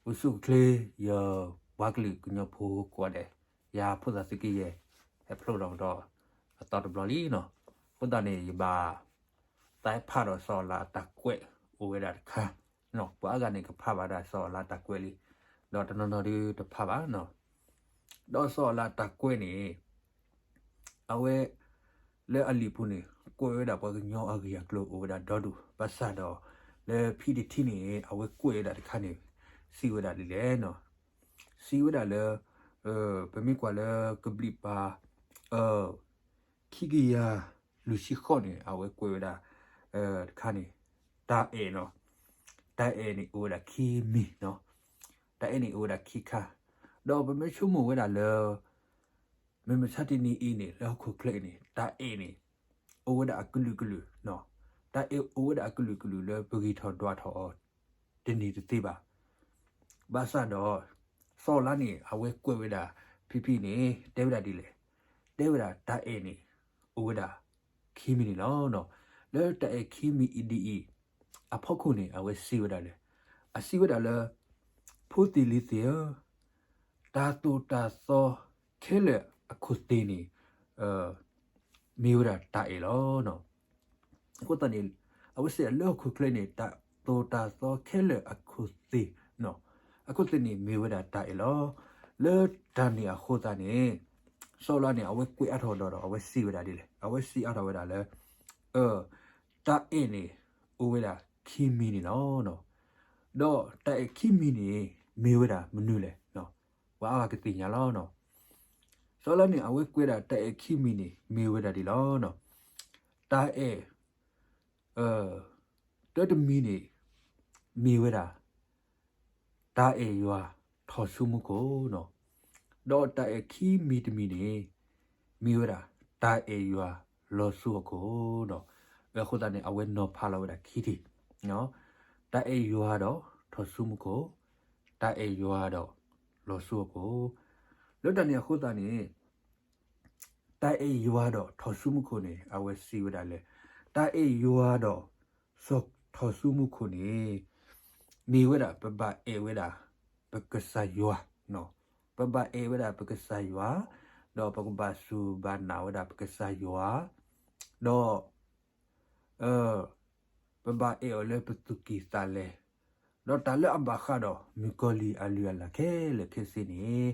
အိၣ်ဆူၣ်အိၣ်ချ့ ယပှၤကလုာ်ကညီဖိကိးဂၤဒဲး, ယၤဖိသၣ်သုးကယဲၢ် ဟဲဖျိထီၣ်ကဒီးအသီတဘျီလံနီၤ. အဃိသတးန့ၣ် ယဘၣ်သးဖးဒီးစီၤအၤလးအတၢ်ကွဲးအိၣ်ဝဲဒၣ်တခါ, ပှၤအါဂၤန့ၣ်ကဖးဘၣ်ဒၣ်စီၤအၤလးတၢ်ကွဲးလံ, ဒီးတနီၤနီၤဒုတဖးဘၣ်နီၤ. ဒီးစီၤအၤလးတၢ်ကွဲးန့ၣ် အဝဲ လၢအလံာ်ပူၤန့ၣ် ကွဲးဝဲဒၣ်ပှၤကညီအဂ့ၢ်အကျိၤအိၣ်ဝဲဒၣ်ဒီဒူၣ်, ဘၣ်ဆၣ်ဒီး လၢဖံတထံန့ၣ် အဝဲကွဲးဝဲဒၣ်တခါန့ၣ် စံးဝဲဒၣ်ဒ်လဲၣ်နီၤ. စံးဝဲဒၣ်လၢ ပမ့ၢ်ကွၢ်လၢကဘျံးပၤ ခံကယၤလွံၢ်ဆံဃိးန့ၣ် အဝဲကွဲးဝဲဒၣ် တခါန့ၣ် တၢ်အဲၣ်နီၤ. တၢ်အဲၣ်န့ၣ်အိၣ်ဝဲဒၣ်ခံမံၤနီၤ. တၢ်အဲၣ်န့ၣ်အိၣ်ဝဲဒၣ်ခံခါ, ဒီးပမ့ၢ်ဆိကမိၣ်ဝဲဒၣ်လၢ မုၢ်မဆါတနံၤအံၤန့ၣ် လၢဟီၣ်ခိၣ်ချၢအံၤန့ၣ် တၢ်အဲၣ်န့ၣ် အိၣ်ဝဲဒၣ်အကလုာ်ကလုာ်, တၢ်အဲၣ်အိၣ်ဝဲဒၣ်အကလုာ်ကလုာ်လၢပဂံၢ်ထီၣ်ဒွးထီၣ်အီၤ တန့ၢ်တသ့ဘၣ်. ဘၣ်ဆၣ်ဒီး စီၤအၤလးန့ၣ် အဝဲကွဲးဝဲဒၣ်ဖံဖံန့ၣ် တဲဝဲဒၣ်ဒ်လဲၣ်, တဲဝဲဒၣ်တၢ်အဲၣ်န့ၣ် အိၣ်ဝဲဒၣ်ခံမံၤန့ၣ်လီၤ. လၢတၢ်အဲၣ်ခံမံၤအံၤဒ်အံၤ အဖီခိၣ်န့ၣ် အဝဲစံးဝဲဒၣ်လဲၣ်, အစံးဝဲဒၣ်လၢ ဖိသ့ၣ်လံၤသ့ၣ်ဧၢ, တၢ်သိၣ်တၢ်သီခဲလၢာ်အခိၣ်သ့ၣ်န့ၣ် မ့ၢ်ဝဲဒၣ်တၢ်အဲၣ်လီၤ. အဃိသတးန့ၣ် အဝဲစံးလၢဟီၣ်ခိၣ်ချၢန့ၣ် တၢ်သိၣ်တၢ်သီခဲလၢာ်အခိၣ်သ့ၣ်, အခိၣ်သ့ၣ်န့ၣ်မ့ၢ်ဝဲဒၣ်တၢ်အဲၣ်လီၤ. လၢတၢ်န့ၣ်အဃိသတးန့ၣ် စီၤအၤလးန့ၣ် အဝဲကွဲးအါထီၣ်ဒီး အဝဲစံးဝဲဒၣ်ဒ်လဲၣ်, အဝဲစံးအါထီၣ်ဝဲဒၣ်လၢ တၢ်အဲၣ်န့ၣ် အိၣ်ဝဲဒၣ်ခံမံၤန့ၣ်လီၤ. ဒီးတၢ်အဲၣ်ခံမံၤန့ၣ် မ့ၢ်ဝဲဒၣ်မနုၤလဲၣ်, ပှၤအါဂၤကသ့ၣ်ညါလီၤ. စီၤအၤလးန့ၣ် အဝဲကွဲးဒၣ်တၢ်အဲၣ်ခံမံၤန့ၣ် မ့ၢ်ဝဲဒၣ်ဒ်လဲၣ်, တၢ်အဲၣ် တၢတမံၤန့ၣ် မ့ၢ်ဝဲဒၣ် တၢ်အဲၣ်ယွၤထီၣ်ဆူမူခိၣ်, ဒီးတၢ်အဲၣ်ခံမံၤတမံၤန့ၣ် မ့ၢ်ဝဲဒၣ် တၢ်အဲၣ်ယွၤလီၤဆူဟီၣ်ခိၣ်. အဃိသတးန့ၣ် အဝဲနီၤဖးလီၤဝဲဒၣ်ခံထံၣ်, တၢ်အဲၣ်ယွၤဒီးထီၣ်ဆူမူခိၣ်, တၢ်အဲၣ်ယွၤဒီးလီၤဆူဟီၣ်ခိၣ်. လၢတၢ်န့ၣ်အဃိသတးန့ၣ် တၢ်အဲၣ်ယွၤဒီးထီၣ်ဆူမူခိၣ်န့ၣ် အဝဲစံးဝဲဒၣ်လၢ တၢ်အဲၣ်ယွၤဒီးထီၣ်ဆူမူခိၣ်န့ၣ် မ့ၢ်ဝဲဒၣ်ပဘၣ်အဲၣ်ဝဲဒၣ်ပကစၢ်ယွၤ, ပဘၣ်အဲၣ်ဝဲဒၣ်ပကစၢ်ယွၤ, ဒီးပကဘၣ်စူၢ်ဘၣ်နာ်ဝဲဒၣ်ပကစၢ်ယွၤ, ဒီး ပဘၣ်အဲၣ်အီၤလၢပသူၣ်ကံၢ်သးလဲ, ဒီးတၢ်လၢအဘၣ်ဃးဒီးမုၣ်ကီၤလံၢ်အလုၢ်အလၢ်ခဲလၢာ်ခဲဆ့န့ၣ်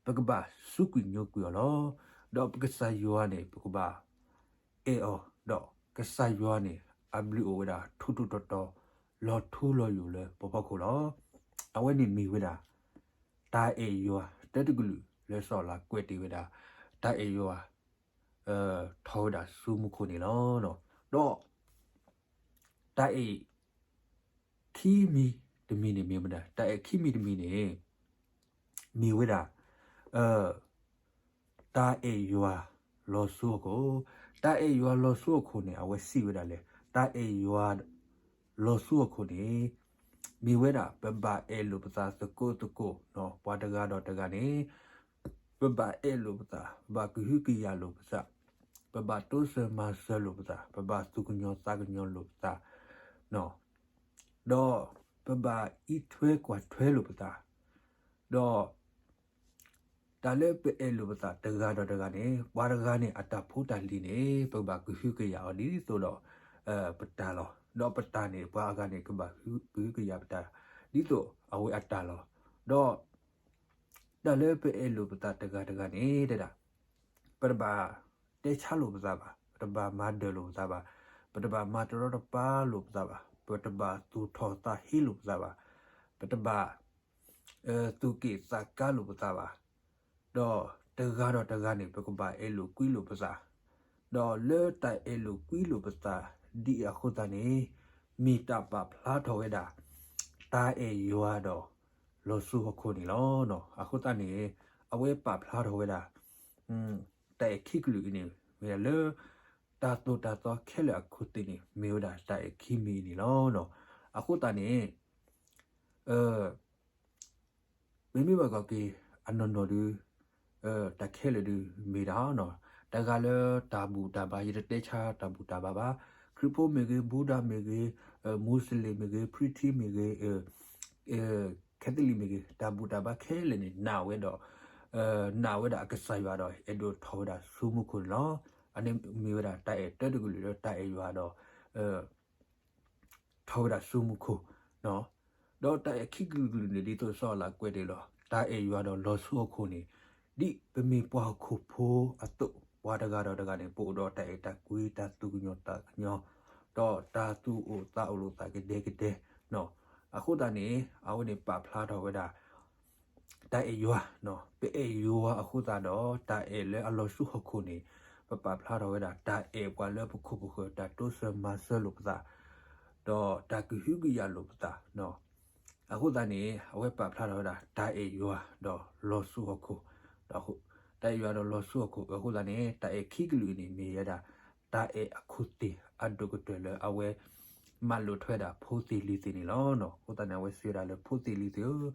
ပကဘၣ်စူးကွံာ်ညိကွံာ်အီၤလီၤ. ဒီးပကစၢ်ယွၤန့ၣ် ပကဘၣ်အဲၣ်အီၤ, ဒီးကစၢ်ယွၤန့ၣ် အဘျုးအိၣ်ဝဲဒၣ်ထူထူတီတီ လီၤထူလီၤယိာ်လၢပဖီခိၣ်လီၤ. အဝဲန့ၣ်မ့ၢ်ဝဲဒၣ် တၢ်အဲၣ်ယွၤတၢတကလုာ်လၢစီၤအၤလးကွဲးတ့ၢ်ဝဲဒၣ် တၢ်အဲၣ်ယွၤ ထီၣ်ဝဲဒၣ်ဆူမူခိၣ်န့ၣ်လီၤ. ဒီး တၢ်အဲၣ်ခံမံၤတမံၤန့ၣ်မ့ၢ်ဝဲဒၣ်, တၢ်အဲၣ်ခံမံၤတမံၤန့ၣ် မ့ၢ်ဝဲဒၣ် တၢ်အဲၣ်ယွၤလီၤဆူဟီၣ်ခိၣ်, တၢ်အဲၣ်ယွၤလီၤဆူဟီၣ်ခိၣ်န့ၣ် အဝဲစံးဝဲဒၣ်လၢ တၢ်အဲၣ်ယွၤလီၤဆူဟီၣ်ခိၣ်န့ၣ် မ့ၢ်ဝဲဒၣ်ပဘၣ်အဲၣ်လိာ်ပသးသကိးသကိး, ပှၤတဂၤဒီးတဂၤန့ၣ် ပဘၣ်အဲၣ်လိာ်ပသး, ပဘၣ်ကဟုကယာ်လိာ်ပသး, ပဘၣ်တိစၢၤမၤစၢၤလိာ်ပသး, ပဘၣ်သူၣ်ကညီၤသးကညီၤလိာ်ပသး, ဒီးပဘၣ်အံးထွဲကွၢ်ထွဲလိာ်ပသး, ဒီး တၢ်လၢပအဲၣ်လိာ်ပသးတဂၤဒီးတဂၤန့ၣ် ပှၤတဂၤန့ၣ် အတၢ်ဖိတၢ်လံၤန့ၣ် ပကဘၣ်ကဟုကယာ်အီၤဒ်သိးဒီး ပတၢ်လီၤ. ဒီးပတၢ်န့ၣ် ပှၤအဂၤန့ၣ် ကဘၣ်ကဟုကယာ်ပတၢ် ဒ်သိးအဝဲအတၢ်လီၤ. ဒီး တၢ်လၢပအဲၣ်လိာ်ပသးတဂၤတဂၤန့ၣ် တဲဒၣ် ပတဘၣ်တဲဆါလိာ်ပသးဘၣ်, ပတဘၣ်မၤဒၢးလိာ်ပသးဘၣ်, ပတဘၣ်မၤတရီတပါလိာ်ပသးဘၣ်, ပတဘၣ်သူၣ်ထီၣ်သးဟ့လိာ်ပသးဘၣ်, ပတဘၣ် သူၣ်က့ၣ်သးကါလိာ်ပသးဘၣ်, ဒီးတဂၤဒီးတဂၤန့ၣ် ပကဘၣ်အဲၣ်လိာ်ကွံလိာ်ပသး, ဒီးလၢတၢ်အဲၣ်လိာ်ကွံလိာ်ပသးဒ်အံၤအဃိသတးန့ၣ် မ့ၢ်တၢ်ပာ်ဖျါထီၣ်ဝဲဒၣ် တၢ်အဲၣ်ယွၤဒီးလီၤဆူဟီၣ်ခိၣ်န့ၣ်လီၤ. အဃိသတးန့ၣ် အဝဲပာ်ဖျါထီၣ်ဝဲဒၣ် တၢ်အဲၣ်ခံကလုာ်အံၤန့ၣ် မ့ၢ်လၢ တၢ်သိၣ်တၢ်သီခဲလၢာ်အခိၣ်သ့ၣ်န့ၣ် မ့ၢ်ဝဲဒၣ်တၢ်အဲၣ်ခံမံၤအံၤန့ၣ်လီၤ. အဃိသတးန့ၣ် ပမ့ၢ်ဘၣ်ကွၢ်က့ၤ အနီၢ်နီၢ်ဒု တၢ်ခဲလၢာ်ဒုမ့ၢ်ဒၣ် တဂၤလၢတၢ်ဘူၣ်တၢ်ဘါ ယတတဲဆါတၢ်ဘူၣ်တၢ်ဘါဘၣ်, ခရံာ်ဖိမ့ၢ်ဂ့ၤ, ဘူဒၤမ့ၢ်ဂ့ၤ, မူစလ့ၣ်မ့ၢ်ဂ့ၤ, ဖြံထံမ့ၢ်ဂ့ၤ, က ခဲသလံးမ့ၢ်ဂ့ၤ တၢ်ဘူၣ်တၢ်ဘါခဲလၢာ်န့ၣ် နာ်ဝဲဒီး နာ်ဝဲဒၣ်အကစၢ်ယွၤဒီး အဲၣ်ဒိးထီၣ်ဝဲဒၣ်ဆူမူခိၣ်န့ၣ်လီၤ. အန့ၣ်မ့ၢ်ဝဲဒၣ်တၢ်အဲၣ်တၢတကလုာ်လၢတၢ်အဲၣ်ယွၤဒီး ထီၣ်ဝဲဒၣ်ဆူမူခိၣ်, ဒီးတၢ်အဲၣ်ခံကလုာ်တကလုာ်န့ၣ် ဒ်သိးစီၤအၤလးကွဲးတ့ၢ်လီၤ တၢ်အဲၣ်ယွၤဒီးလီၤဆူဟီၣ်ခိၣ်န့ၣ်, ဒ်ပမ့ၢ်ပှၤဟီၣ်ခိၣ်ဖိအသိး ပှၤတဂၤဒီးတဂၤန့ၣ် ပအိၣ်ဒီးတၢ်အဲၣ်တၢ်ကွံ တၢ်သူၣ်ကညီၤသးကညီၤ, ဒီးတၢ်သူၣ်အိၣ်သးအိၣ်လိာ်သးကဒဲကဒဲ, အဃိသတးန့ၣ် အဝဲန့ၣ်ပာ်ဖျါထီၣ်ဝဲဒၣ် တၢ်အဲၣ်ယွၤ, ပအဲၣ်ယွၤအဃိသတးဒီး တၢ်အဲၣ်လၢအလီၤဆူဟီၣ်ခိၣ်န့ၣ် ပပာ်ဖျါထီၣ်ဝဲဒၣ် တၢ်အဲၣ်ပှၤလၢပခိၣ်ပဃၢၤ တၢ်တိစၢၤမၤစၢၤလိာ်ပသး, ဒီးတၢ်ကဟုကယာ်လိာ်ပသး, အဃိသတးန့ၣ် အဝဲပာ်ဖျါထီၣ်ဝဲဒၣ် တၢ်အဲၣ်ယွၤဒီးလီၤဆူဟီၣ်ခိၣ်, တၢ်အဲၣ်ယွၤဒီးလီၤဆူဟီၣ်ခိၣ်အဃိသတးန့ၣ် တၢ်အဲၣ်ခံကလုာ်အံၤန့ၣ် မ့ၢ်ဝဲဒၣ် တၢ်အဲၣ်အခိၣ်သ့ၣ်အဒိၣ်ကတၢၢ်လၢအဝဲ မၤလိာ်ထွဲဒၣ်ဖိသ့ၣ်လံၤသ့ၣ်န့ၣ်လီၤ. အဃိသတးန့ၣ် အဝဲစံးဝဲဒၣ်လၢ ဖိသ့ၣ်လံၤသ့ၣ်ဧၢ,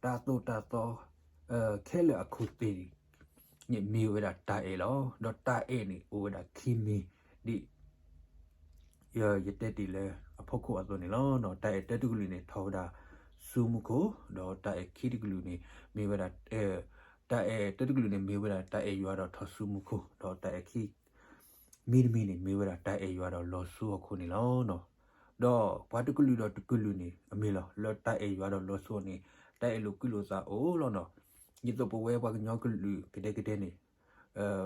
တၢ်သိၣ်တၢ်သီ ခဲလၢာ်အခိၣ်သ့ၣ်န့ၣ် မ့ၢ်ဝဲဒၣ်တၢ်အဲၣ်လီၤ. ဒီးတၢ်အဲၣ်န့ၣ် အိၣ်ဝဲဒၣ်ခံမံၤ ဒ် ယတဲတ့ၢ်လၢအဖီခိၣ်အသိးန့ၣ်လီၤ. တၢ်အဲၣ်တၢတကလုာ်န့ၣ် ထီၣ်ဝဲဒၣ်ဆူမူခိၣ်, ဒီးတၢ်အဲၣ်ခံတကလုာ်န့ၣ် မ့ၢ်ဝဲဒၣ် တၢ်အဲၣ်တၢတကလုာ်န့ၣ် မ့ၢ်ဝဲဒၣ်တၢ်အဲၣ်ယွၤဒီးထီၣ်ဆူမူခိၣ်, ဒီးတၢ်အဲၣ်ခံ မံၤတမံၤန့ၣ် မ့ၢ်ဝဲဒၣ်တၢ်အဲၣ်ယွၤဒီးလီၤဆူဟီၣ်ခိၣ်န့ၣ်လီၤ. ဒီးပှၤတကလုာ်ဒီးတကလုာ်န့ၣ် အမ့ၢ်လီၤ လၢတၢ်အဲၣ်ယွၤဒီးလီၤဆူအီၤန့ၣ် တၢ်အဲၣ်လိာ်ကွံလိာ်သးအိၣ်လီၤနီၤ. ဒ်သိးပဝဲပှၤကညီကလုာ်ကဒဲကဒဲန့ၣ်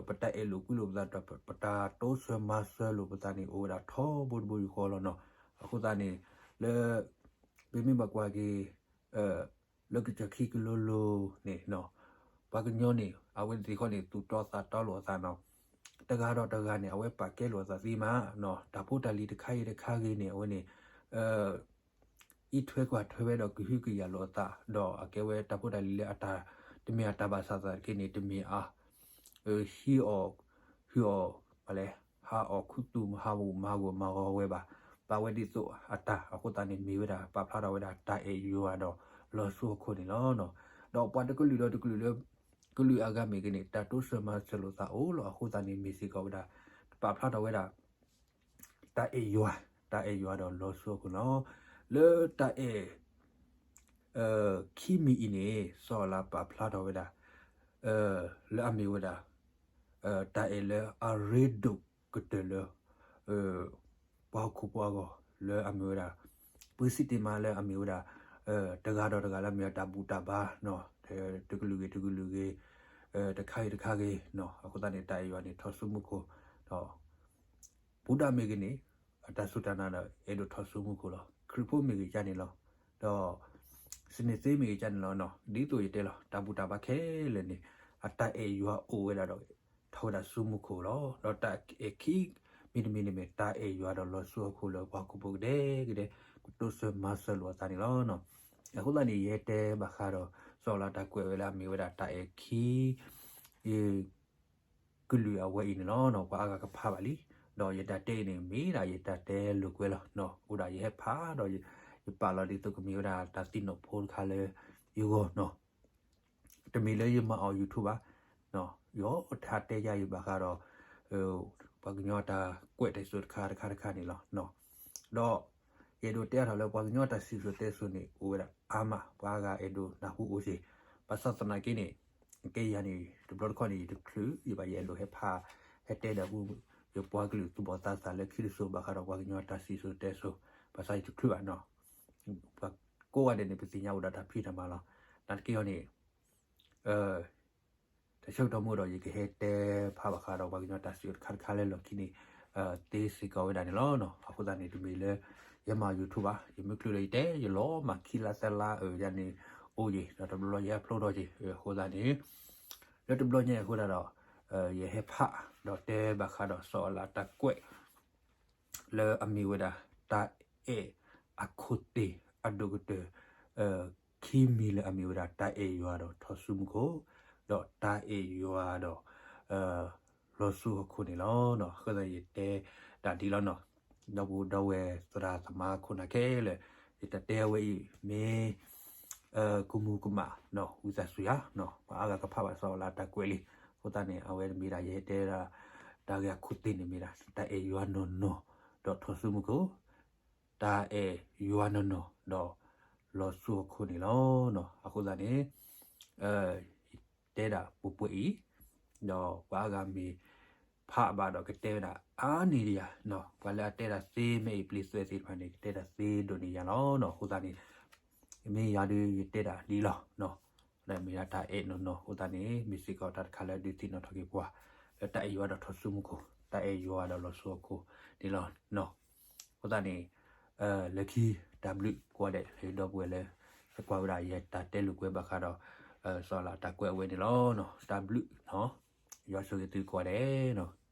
ပတၢ်အဲၣ်လိာ်ကွံလိာ်ပသးဒီး ပတၢ်တိစၢၤမၤစၢၤလိာ်ပသးန့ၣ် အိၣ်ဝဲဒၣ်ထီဘိတဘိယူၢ်ဃီလီၤနီၤ. အဃိသတးန့ၣ် လၢ ပမ့ၢ်ဘၣ်ကွၢ်က့ၤ လၢကစၢၢ်ခံကလိလိၤန့ၣ် ပှၤကညီန့ၣ် အဝဲသ့ၣ်တခီန့ၣ် သူၣ်တီသးတီလိာ်အသးနီၤ. တဂၤဒီးတဂၤန့ၣ် အဝဲပာ်ကဲလိာ်အသးသ့မးနီၤ. တၢ်ဖိတၢ်လံၤတခါဂ့ၤတခါဂ့ၤန့ၣ် အဝဲန့ၣ် အံးထွဲကွၢ်ထွဲဝဲဒီးကဟုကယာ်လိာ်အသး ဒီးအကဲဝဲတၢ်ဖိတၢ်လံၤလၢအတၢ်တမ့ၢ်အတၢ်ဘၣ်ဆၣ်သနာ်က့န့ၣ် တမ့ၢ်အ ဟံးအီၤ ဟုၣ်အီၤ ပလဲၤ ဟးအီၣ်ခူသူၣ်မဟးဂီၤမၤဂီၤဝဲဘၣ်. ပာ်ဝဲဒ်သိးအတၢ်အဃိသတးန့ၣ် မ့ၢ်ဝဲဒၣ်ပာ်ဖျါထီၣ်ဝဲဒၣ်တၢ်အဲၣ်ယွၤဒီးလီၤဆူဟီၣ်ခိၣ်န့ၣ်လီၤ. ဒီးပှၤတကလုာ်ဒီးတကလုာ်လၢ ကလုာ်အဂၤမ့ၢ်ဂ့ၤန့ၣ် တၢ်တိစၢၤမၤစၢၤလိာ်သးအိၣ်လီၤ. အဃိသတးန့ၣ် မ့ၢ်စ့ၢ်ကီးဝဲဒၣ် ပာ်ဖျါထီၣ်ဝဲဒၣ် တၢ်အဲၣ်ယွၤ, တၢ်အဲၣ်ယွၤဒီးလီၤဆူဟီၣ်ခိၣ်လီၤ. လၢတၢ်အဲၣ် ခံမံၤအံၤန့ၣ် စီၤအၤလးပာ်ဖျါထီၣ်ဝဲဒၣ် လၢအမ့ၢ်ဝဲဒၣ် တၢ်အဲၣ်လၢအရ့ဒိၣ်ကတၢၢ်လၢ ပှၤဟီၣ်ခိၣ်ဖိအဂီၢ် လၢအမ့ၢ်ဝဲဒၣ် ပှၤစံးတ့ၢ်မးလၢအမ့ၢ်ဝဲဒၣ် တဂၤဒီးတဂၤလၢအမ့ၢ်ဝဲဒၣ်တၢ်ဘူၣ်တၢ်ဘါ တကလုာ်ဂ့ၤတကလုာ်ဂ့ၤ တခါဂ့ၤတခါဂ့ၤ အဃိသတးန့ၣ် တၢ်အဲၣ်ယွၤန့ၣ်ထီၣ်ဆူမူခိၣ် ဒီး ဘူးဒးမ့ၢ်ဂ့ၤန့ၣ် အတၢ်စူၢ်တၢ်နာ်ဒီး အဲၣ်ဒိးထီၣ်ဆူမူခိၣ်လီၤ. ခရံာ်ဖိမ့ၢ်ဂ့ၤကန့ၣ်လီၤ. ဒီး စနေသ့မ့ၢ်ဂ့ၤကန့ၣ်လီၤ. ဒ်သိးယတဲလီၤ တၢ်ဘူၣ်တၢ်ဘါခဲလၢာ်န့ၣ် အတၢ်အဲၣ်ယွၤအိၣ်ဝဲဒၣ်ဒီး ထီၣ်ဝဲဒၣ်ဆူမူခိၣ်လီၤ. ဒီးတၢ်အဲၣ်ခံ မံၤတမံၤန့ၣ်မ့ၢ် တၢ်အဲၣ်ယွၤဒီးလီၤဆူဟီၣ်ခိၣ်လၢပှၤဟီၣ်ခိၣ်ဖိကဒဲကဒဲ ကတိစၢၤမၤစၢၤလိာ်အသးန့ၣ်လီၤ. အဃိသတးန့ၣ် ယဟဲတဲဘၣ်ဃးဒီး စီၤအၤလးတၢ်ကွဲးဝဲလၢအမ့ၢ်ဝဲဒၣ်တၢ်အဲၣ်ခံ ကလုာ်အဝဲအံၤန့ၣ်လီၤ. ပှၤအါဂၤကဖးဘၣ်လံ. ဒီးယတၢ်တဲအံၤန့ၣ် မ့ၢ်ဒၣ်ယတၢ်တဲလိာ်ကွဲလီၤ. အိၣ်ဒၣ်ယဟဲဖးဒီး ယပာ်လီၤဒ်သိးကမ့ၢ်ဝဲဒၣ်တၢ်သ့ၣ်နီၣ်ဖိတခါလၢယဂီၢ်နီၤ. တမ့ၢ်လၢယမၤအီၤ YouTube ဘၣ်. ယတၢ်တဲယၤအံၤဘၣ်ဃးဒီး ပှၤကညီတၢ်ကွဲးတၢ်စံၣ်စိၤတခါတခါတခါန့ၣ်လီၤ. ဒီး ယအဲၣ်ဒိးတဲအါထီၣ်လၢပှၤကညီတၢ်စံၣ်စိၤတဲစိၤန့ၣ် အိၣ်ဝဲဒၣ်အါမး ပှၤအါဂၤအဲၣ်ဒိးနၢ်ဟူအိၣ်စ့ၢ်, ဘၣ်ဆၣ်သနာ်က့န့ၣ် ကဲယၤန့ၣ် တဘျီတခီၣ်န့ၣ် ယတချုး ယဘၣ်ယအဲၣ်ဒိးဟဲဖး ဟဲတဲဒီး ယပှၤကလုာ်သူၣ်ဘီၣ်သးစၢ်လၢခံတစိၤ ဘၣ်ဃးဒီးပှၤကညီတၢ်စံၣ်စိၤတဲစိၤ, ဘၣ်ဆၣ်ယတချုးဘၣ်နီၤ. ပှၤကိးဂၤဒဲးန့ၣ် ပသ့ၣ်ညါအိၣ်ဒီးတၢ်ဖံးတၢ်မၤလီၤ. နာ်သက့အီၤန့ၣ် တဆၢကတီၢ်မုၢ်ဒီး ယကဟဲတဲဖးဘၣ်ဃးဒီးပှၤကညီတၢ်စံၣ်စိၤတခါတခါလၢလီၢ်ခံန့ၣ် သ့စ့ၢ်ကီးဝဲဒၣ်န့ၣ်လီၤ. အဃိသတးန့ၣ် တမ့ၢ်လၢ ယမၤ YouTube ဘၣ်. ယမ့ၢ်ချုးဒီးယတဲ ယလီၤမၢ်ခံလါသၢလါ ယၤန့ၣ် အိၣ်ယံၤ ဒီးတဘျီယဟဲဖျိထီၣ်က့ၤ အဃိသတးန့ၣ် လၢတဘျီညါအဃိသတးဒီး ယဟဲဖး ဒီးတဲဘၣ်ဃးဒီးစီၤအၤလးတၢ်ကွဲး လၢအမ့ၢ်ဝဲဒၣ် တၢ်အဲၣ်အခိၣ်သ့ၣ်အဒိၣ်ကတၢၢ် ခံမံၤလၢအမ့ၢ်ဝဲဒၣ် တၢ်အဲၣ်ယွၤဒီးထီၣ်ဆူမူခိၣ်, ဒီးတၢ်အဲၣ်ယွၤဒီး လီၤဆူဟီၣ်ခိၣ်န့ၣ်လီၤ. အဃိသတးယတဲဒၣ်ဒ်လီၤနီၤ. ဒီပုၢ်ဒီဝဲၢ်သရၣ်သမါခိၣ်နၢ်ခဲလၢာ်, ယတၢ်တဲအဝဲအံၤ မ့ၢ် ကမူၤကမၣ် ဝံသးစူၤယၤ, ပှၤအါဂၤကဖးဘၣ်စီၤအၤလးတၢ်ကွဲးလံ. အဃိသတးန့ၣ် အဝဲမ့ၢ်ဒၣ်ယဟဲတဲဒၣ် တၢ်ဂ့ၢ်အခိၣ်သ့ၣ်န့ၣ်မ့ၢ်ဒၣ် တၢ်အဲၣ်ယွၤနီၢ်နီၢ် ဒီးထီၣ်ဆူမူခိၣ်, တၢ်အဲၣ်ယွၤနီၢ်နီၢ် ဒီး လီၤစိၤအခိၣ်န့ၣ်လီၤ. အဃိသတးန့ၣ် တဲဒၣ်ပှဲၤပှဲၤအံၤ, ဒီးပှၤအါဂၤမ့ၢ်ဖးဘၣ်ဒီး ကတဲဝဲဒၣ်အါန့ၢ်ဒံးယၤ, ပှၤလၢအတဲဒၣ်သ့မ့ၢ်အံၤ ပျံၤသွဲၣ်သ့ၣ်တဖၣ်န့ၣ် ကတဲဒၣ်သ့ဒိၣ်န့ၢ်ယၤလီၤ. အဃိသတးန့ၣ် မ့ၢ်ယၤဒီးယတဲဒၣ်လံလီၤ. မ့ၢ်ဒၣ်တၢ်အဲၣ်နီၢ်နီၢ်အဃိသတးန့ၣ် မ့ၢ်စ့ၢ်ကီးတၢ်တခါလၢဒုးသ့ၣ်နီၣ်ထီၣ်က့ၤပှၤ လၢတၢ်အဲၣ်ယွၤဒီးထီၣ်စုမူခိၣ်, တၢ်အဲၣ်ယွၤဒီးလီၤစိၤအခိၣ်န့ၣ်လီၤ. အဃိသတးန့ၣ် လၢခံ တၢ်ဘျုးကိးဂၤဒဲးလၢဒီပုၢ်ဝဲၢ်လၢ သကွၢ်ဝဲဒၣ်ယတၢ်တဲလိာ်ကွဲဘၣ်ဃးဒီး စီၤလးတၢ်ကွဲးအဝဲန့ၣ်လီၤ. တၢ်ဘျုးနီၤ, ယွၤဆိၣ်ဂ့ၤသုကိးဂၤဒဲးနီၤ.